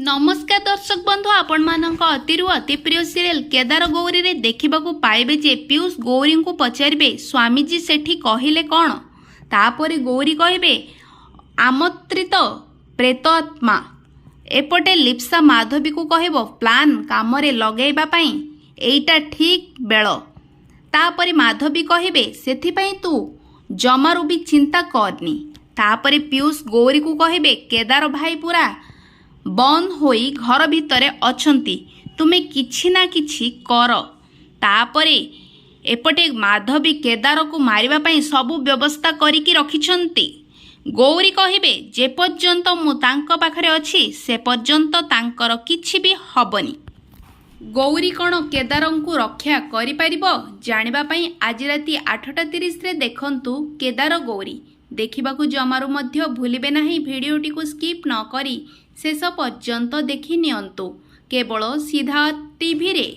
ନମସ୍କାର ଦର୍ଶକ ବନ୍ଧୁ, ଆପଣମାନଙ୍କ ଅତିରୁ ଅତି ପ୍ରିୟ ସିରିଏଲ କେଦାର ଗୌରୀରେ ଦେଖିବାକୁ ପାଇବେ ଯେ ପୀୟୁଷ ଗୌରୀଙ୍କୁ ପଚାରିବେ, "ସ୍ୱାମୀଜୀ ସେଠି କହିଲେ କ'ଣ?" ତାପରେ ଗୌରୀ କହିବେ, "ଆମନ୍ତ୍ରିତ ପ୍ରେତାତ୍ମା।" ଏପଟେ ଲିପ୍ସା ମାଧବୀକୁ କହିବ, ପ୍ଲାନ୍ କାମରେ ଲଗାଇବା ପାଇଁ ଏଇଟା ଠିକ୍ ବେଳ। ତାପରେ ମାଧବୀ କହିବେ, "ସେଥିପାଇଁ ତୁ ଜମାରୁ ବି ଚିନ୍ତା କରନି।" ତାପରେ ପୀୟୁଷ ଗୌରୀକୁ କହିବେ, "କେଦାର ଭାଇ ପୁରା ବନ୍ଦ ହୋଇ ଘର ଭିତରେ ଅଛନ୍ତି, ତୁମେ କିଛି ନା କିଛି କର।" ତାପରେ ଏପଟେ ମାଧବୀ କେଦାରକୁ ମାରିବା ପାଇଁ ସବୁ ବ୍ୟବସ୍ଥା କରିକି ରଖିଛନ୍ତି। ଗୌରୀ କହିବେ, "ଯେପର୍ଯ୍ୟନ୍ତ ମୁଁ ତାଙ୍କ ପାଖରେ ଅଛି, ସେ ପର୍ଯ୍ୟନ୍ତ ତାଙ୍କର କିଛି ବି ହବନି।" ଗୌରୀ କ'ଣ କେଦାରଙ୍କୁ ରକ୍ଷା କରିପାରିବ? ଜାଣିବା ପାଇଁ ଆଜି ରାତି 8:30ରେ ଦେଖନ୍ତୁ କେଦାର ଗୌରୀ। ଦେଖିବାକୁ ଜମାରୁ ମଧ୍ୟ ଭୁଲିବେ ନାହିଁ। ଭିଡ଼ିଓଟିକୁ ସ୍କିପ୍ ନ କରି ଶେଷ ପର୍ଯ୍ୟନ୍ତ ଦେଖି ନିଅନ୍ତୁ, କେବଳ ସିଦ୍ଧାର୍ଥ ଟିଭିରେ।